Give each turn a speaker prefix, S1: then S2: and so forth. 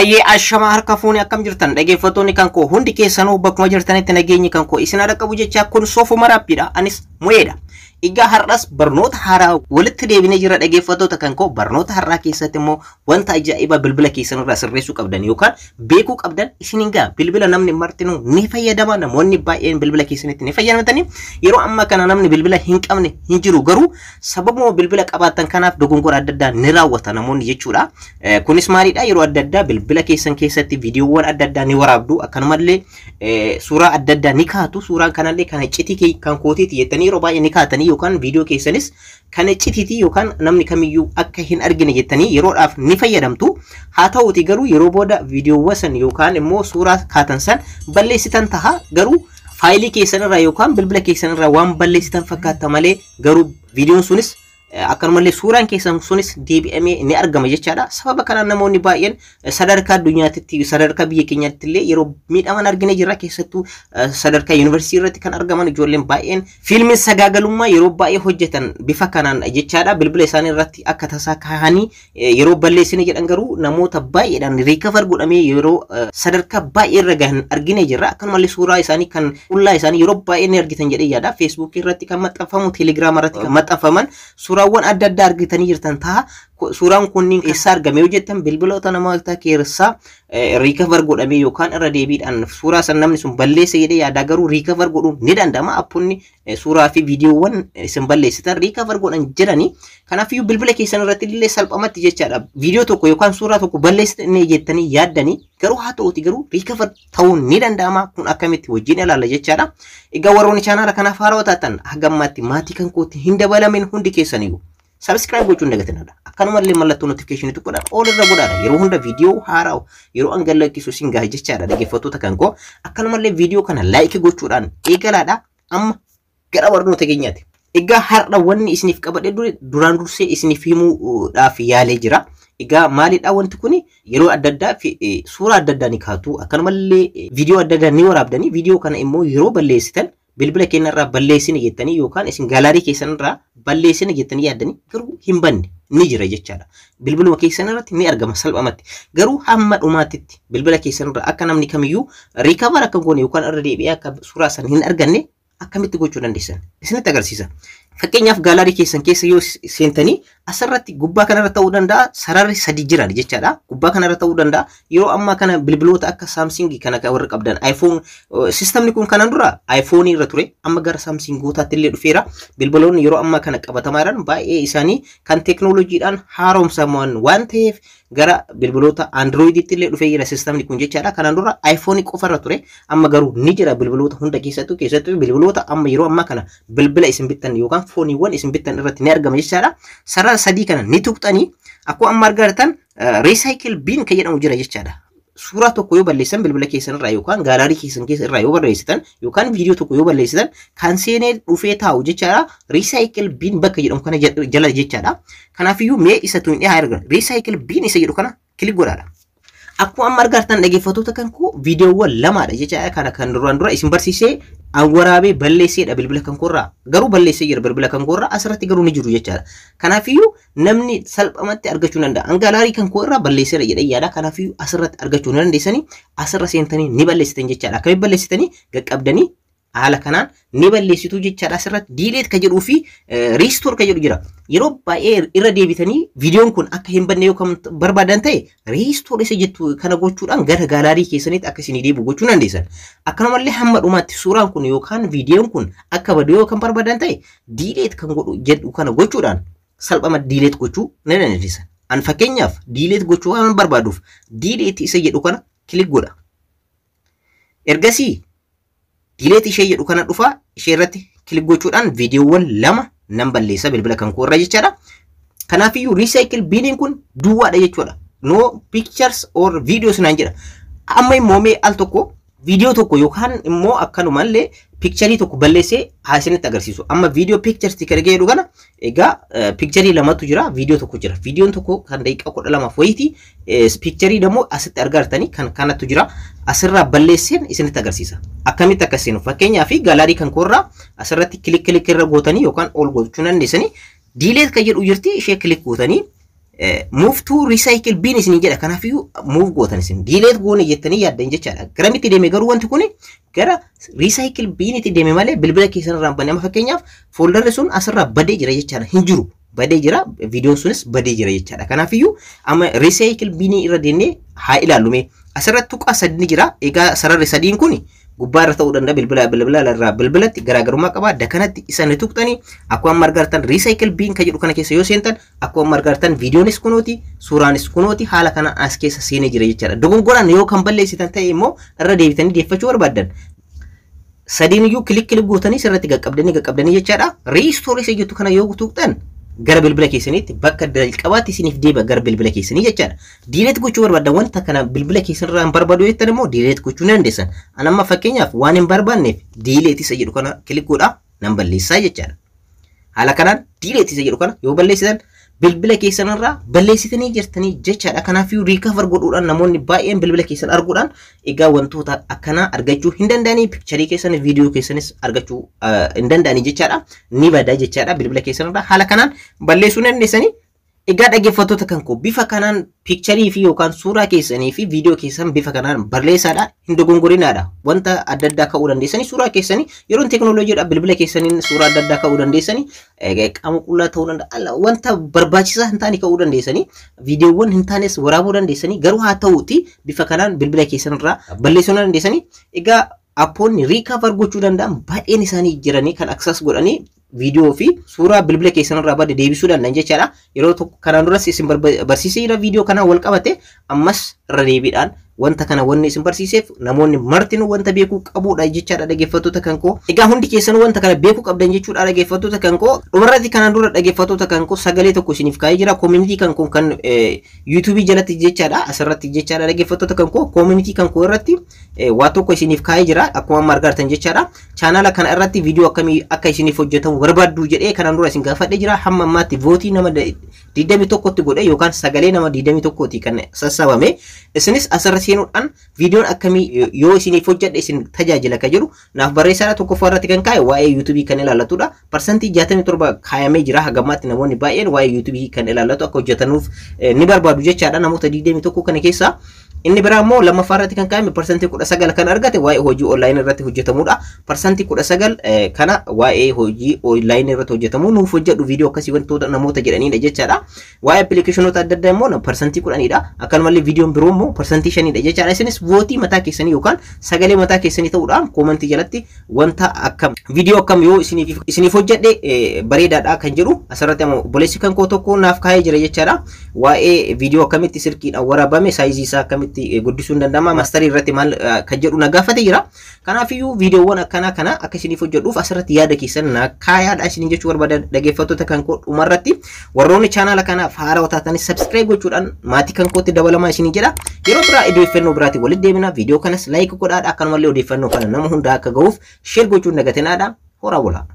S1: Hayyee, ashamaa, harka fuunee, akkam jirtan dhaggeeffattoonni kan koo hundi keessanuu? Bakkuma jirtanitti nageenyi kan koo isin haadha qabu jecha, kun Soofuma Raappiidha, anis Mu'eedha. Egaa har'as barnoota haaraa walitti deebinee jira. Dhaggeeffattoota kan koo, barnoota har'aa keessatti immoo wanta ajaa'ibaa bilbila keessan irraa sirreessuu qabdan yookaan beekuu qabdan isiniin ga'a. Bilbila namni martinuu ni fayyadama, namoonni baay'een bilbila keessanitti ni fayyadamatanii. Yeroo ammaa kana namni bilbila hin qabne hin jiru, garuu sababuma bilbila qabaatan kanaaf dogongora adda addaa ni raawwata namoonni jechuudha. Kunis maalidha? Yeroo adda addaa bilbila keessan keessatti viidiyoowwan adda addaa ni waraabdu, akkanumallee suuraa adda addaa ni kaatu. Suuraan kanallee kana iccitii kan kootiiti jettanii yeroo baay'ee ni kaatanii, yookaan viidiyoo keessanis kan iccitiiti yookaan namni kamiyyuu akka hin argine jettanii yeroodhaaf ni fayyadamtu. Haa ta'uuti garuu yeroo booda viidiyoowwan san yookaan immoo suuraa kaatan san balleessitan taha, garuu faayilii keessan irraa yookaan bilbila keessan irraa waan balleessitan fakkaata malee, garuu viidiyoon sunis akkanumallee suuraan keessan sunis deebi'amee ni argama jechaadha. Sababa kanaan namoonni baay'een sadarkaa addunyaatti, sadarkaa biyya keenyaatti illee yeroo miidhaman argine jirra. Keessattuu sadarkaa yuunivarsiitii irratti kan argaman ijoolleen baay'een fiilmiin sagaagalummaa yeroo baay'ee hojjetan bifa kanaan jechaadha. Bilbila isaanii irratti akka tasaa kaahanii yeroo balleessine jedhan, garuu namoota baay'eedhaan recover godhamee yeroo sadarkaa baay'ee irra gahan argine jirra. Akkanumallee suuraa isaanii kan qullaa isaanii yeroo baay'ee ni argitan jedhee yaada. Feesbuukii irratti kan maxxanfamu, Teelegiraama irratti kan maxxanfaman suuraawwan adda addaa argitanii jirtan ta'a. Suuraan kunniin eessaa argame yoo jettan, bilbiloota namoota keessaa recover godhamee yookaan irra deebiidhaan suuraa san namni sun balleesse jedhee yaada, garuu recover godhuun ni danda'ama. Appoonni suuraa fi viidiyoowwan isin balleessitan recover godhan jedhanii. Kanaafiyyuu bilbila keessan irratti illee salphamatti jechaadha. Viidiyoo tokko yookaan suuraa tokko balleessitanii jettanii yaaddanii, garuu haa ta'uti garuu recover ta'uun ni danda'ama. Kun akkamitti wajjin ilaalla jechaadha. Egaa warroonni chaanaala kanaaf haarawaa taatan, haga ammaatti maatii kan kootti hin dabalamin hundi keessaniyyuu subscribe gochuun dagatinadha. Akkanumallee mallattoo notificationii tuquudhaan all irra godhaadha. Yeroo hunda viidiyoo haaraa yeroo an gadhiisu isin gaha jechaadha, dhaggeeffattoota kan koo. Akkanumallee viidiyoo kana like gochuudhaan eegalaadha. Amma gara barnoota keenyaati. Egaa har'a wanni isiniif qabadhe duraan dursee isiniif himuudhaaf yaalee jira. Egaa maalidha wanti kuni? Yeroo adda addaa suuraa adda addaa ni kaatu, akkanumallee viidiyoo adda addaa ni waraabdanii. Viidiyoo kana immoo yeroo balleessitan bilbila keenya irraa balleessine jettanii yookaan isin gallery keessan irraa balleessine jettanii yaaddanii, garuu hin banne, ni jira jechaadha. Bilbiluma keessan irratti ni argama salphamatti. Garuu hamma dhumaatitti bilbila keessan irraa akka namni kamiyyuu recover akka goone yookaan irra deebi'ee akka suuraa san hin arganne akkamitti gochuu dandeessan isinitti agarsiisa. Fakkeenyaaf, gallery keessan keessa yoo seentanii, asirratti gubbaa kanarra ta'uu danda'a, sararri sadi jiran jechaadha. Gubbaa kanarra ta'uu danda'a. Yeroo ammaa kana bilbiloota akka Samsung kana warra qabdan, iPhone, systemni kun kanaan dura iPhone irra ture, amma gara Samsungootaatti illee dhufeera. Bilbiloonni yeroo ammaa kana qabatamaa jiran baay'ee isaanii kan teeknooloojiidhaan haaromsaman waan ta'eef, gara bilbiloota Androiditti illee dhufee jira systemni kun jechaadha. Kanaan dura iPhone qofarra ture, amma garuu ni jira bilbiloota hunda keessattuu, keessattuu bilbiloota amma yeroo ammaa kana bilbila isin bittan yookaan fooniiwwan isin bittan irratti ni argama jechaadha. Sarara sadii kana ni tuqxanii, akkuma amma argitan recycle bin kan jedhamu jira jechaadha. Suuraa tokko yoo balleessan bilbila keessan irraa yookaan gallery keessan keessa irraa yoo balleessitan yookaan viidiyoo tokko yoo balleessitan, kan seenee dhufee taa'u jechaadha. Recycle bin bakka jedhamu kana jala jechaadha. Kanaafiyyuu mee isa tun dhiyaa argina. Recycle bin isa jedhu kana click godhaadha. Akkuma amma argartan, dhaggeeffattoota kan koo, viidiyoowwan lamaadha jechaadha. Kana kan duraan dura isin barsiisee an waraabee balleesseedha bilbila kan koorraa. Garuu balleessee jira bilbila kan koorraa, asirratti garuu ni jiru jechaadha. Kanaafiyyuu namni salphamatti argachuu danda'a. An gallery kan koo irraa balleesseera jedhee yaada. Kanaafiyyuu asirratti argachuu ni dandeessanii, asirra seentanii ni balleessitan jechaadha. Akkamitti balleessitanii? Qaqqabdanii haala kanaan ni balleessitu jechaadha. Asirratti delete ka jedhuu fi restore ka jedhu jira. Yeroo baay'ee irra deebitanii viidiyoon kun akka hin banne yoo kan barbaadan ta'e, restore isa jettu kana gochuudhaan gara gallery keessanitti akka isinii deebi'u gochuu dandeessan. Akkanumallee hamma dhumaatti suuraan kun yookaan viidiyoon kun akka badu yoo kan barbaadan ta'e, delete kan godhu jedhu kana gochuudhaan salphama delete gochuu ni dandeessan. An fakkeenyaaf delete gochuu waan barbaaduuf delete isa jedhu kana click godha. Ergasii delete ishee jedhu kana dhufa, ishee irratti click gochuudhaan viidiyoowwan lama nan balleessa bilbila kan koo irra jechaadha. Kanaafiyyuu recycle biniin kun duwwaadha jechuudha. No pictures or videos naan jedha. Amma immoo mee al tokko viidiyoo tokko yookaan immoo akkanumallee picturii tokko balleessee haa isinitti agarsiisu. Amma viidiyoo pictures kan jedhu kana, egaa picturii lamatu jira, viidiyoo tokko jira. Viidiyoon tokko kan daqiiqaa 12 wayiiti. Picturii immoo asitti argartanii kan kanatu jira. Asirraa balleesseen isinitti agarsiisa. Akkamitti akka seenu, fakkeenyaaf, gallery kan koorraa asirratti click click irra gootanii yookaan ol gochuu dandeessanii, delete kan jedhu jirti, ishee click gootanii Move to recycle bin isin jedha. Kanaafiyyuu move gootan isin delete goone jettanii yaaddan jechaadha. Garamitti deeme garuu wanti kun? Gara recycle binitti deeme malee bilbila keessan irraa hin banne. Amma fakkeenyaaf folderri sun asirraa badee jira jechaadha. Hin jiru. Badee jira. Viidiyoon sunis badee jira jechaadha. Kanaafiyyuu amma recycle binii irra deemnee haa ilaallume. Asirratti tuqaa sadi ni jira. Egaa sararri sadiin kun gubbaa irra ta'uu danda'a, bilbila irraa bilbilatti garaagarummaa qaba. Dakanatti isa ni tuqxanii akkuma amma argartan recycle bin kan jedhu kana keessa yoo seentan, akkuma amma argartan viidiyoonis kunooti, suuraanis kunooti, haala kana as keessa seenee jira jechaadha. Dogongoraan yoo kan balleessitan ta'e immoo irra deebitanii deeffachuu barbaaddan, sadiin iyyuu click click gootanii sirratti qaqqabdanii qaqqabdanii jechaadha. Restore isa jettu kana yoo tuqxan gara bilbila keessaniitti bakka jalqabaatti isiniif deebi'a, gara bilbila keessanii jechaadha. Delete gochuu barbaaddan, wanta kana bilbila keessanirraa hin barbaadu jettan immoo delete gochuu ni dandeessan. Ani amma fakkeenyaaf waan hin barbaanneef delete isa jedhu kana click godhaa nan balleessaa jechaadha. Haala kanaan delete isa jedhu kana yoo balleessitan bilbila keessanirraa balleessitanii jirtanii jechaadha. Kanaafiyyuu recover godhuudhaan namoonni baay'een bilbila keessan arguudhaan egaa wantoota akkanaa argachuu hin danda'anii, picture keessan, viidiyoo keessanis argachuu hin danda'anii jechaadha. Ni bada jechaadha bilbila keessanirraa haala kanaan balleessuu dandeessanii. Egaa dhaggeeffattoota kan koo, bifa kanaan picture fi yookaan suuraa keessanii fi viidiyoo keessan bifa kanaan barreessaadha, hin dogongorinaadha. Wanta adda addaa ka'uu dandeessanii, suuraa keessanii yeroon teekinooloojiidha, bilbila keessaniin suuraa adda addaa ka'uu dandeessanii, qaama qullaa ta'uu danda'a, wanta barbaachisaa hin taane ka'uu dandeessanii, viidiyoowwan hin taanes waraabuu dandeessanii, garuu haa ta'uuti bifa kanaan bilbila keessanirraa balleessuu dandeessanii. Egaa appoonni recover gochuu danda'an baay'een isaanii jiranii kan access godhanii viidiyoo fi suuraa bilbila keessanirraa bade deebisuu danda'an jechaadha. Yeroo tokko kanaan duras isin barsiiseera viidiyoo kanaan wal qabate. Ammas irra deebiidhaan wanta kana wanni isin barsiiseef namoonni martinuu wanta beekuu qabuudha jechaadha, dhaggeeffattoota kan koo. Egaa hundi keessanuu wanta kana beekuu qabdan jechuudha, dhaggeeffattoota kan koo. Dhumarratti kanaan dura, dhaggeeffattoota kan koo, sagalee tokko isiniif kaa'ee jira community kan koo kan yuutuubii jalatti jechaadha, asirratti jechaadha. Dhaggeeffattoota kan koo, community kan koo irratti waa tokko isiniif kaa'ee jira akkuma amma argartan jechaadha. Chaanaala kana irratti viidiyoo akkamii akka isiniif hojjetamu barbaaddu jedhee kanaan dura isin gaafadhee jira. Hamma ammaatti vote nama 21tti godhe yookaan sagalee nama 21ti kan sassaabame. Isinis asirra seenuudhaan viidiyoon akkamii yoo isiniif hojjedhe isin tajaajila ka jedhu naaf barreessaadha. Tokkoffaa irratti kan kaa'e waa'ee yuutuubii kan ilaallatudha. 67% kaayamee jira. Hagammaatti namoonni baay'een waa'ee yuutuubii kan ilaallatu akka hojjetanuuf ni barbaadu jechaadha namoota 21 kana keessaa. Inni biraa immoo lammaffaa irratti kan kaa'ame 19% kan argate waa'ee hojii online irratti hojjetamudha. 19% kana waa'ee hojii online irratti hojjetamu nuuf hojjedhu viidiyoo akkasii wantoota namoota jedhanidha jechaadha. Waa'ee appilikeeshinoota adda addaa immoo 10%dha. Akkanumallee viidiyoon biroo immoo 5%dha jechaadha. Isinis vote mataa keessanii yookaan sagalee mataa keessanii ta'uudhaan comment jalatti wanta akkam, viidiyoo akkam yoo isiniif hojjedhe bareedaadha kan jedhu asirratti ammoo obboleessi kan koo tokko naaf kaa'ee jira jechaadha. Waa'ee viidiyoo akkamitti silkiidhaan waraabame size isaa akkamitti guddisuun danda'ama, master irratti maal kan jedhu na gaafate jira. Kanaafiyyuu viidiyoowwan akkanaa kana akka isiniif hojjedhuuf asirratti yaada keessan na kaayaadha isiniin jechuu barbaada, dhaggeeffattoota kan koo. Dhumarratti warroonni chaanaala kanaaf haarawaa taatanis subscribe gochuudhaan maatii kan kootti dabalamaa isinii jedha. Yeroo biraa odeeffannoo biraatiin walitti deemina. Viidiyoo kanas like godhaadha. Akkanumallee odeeffannoo kana nama hundaa akka gahuuf share gochuun dagatinaadha. Horaa bulaa.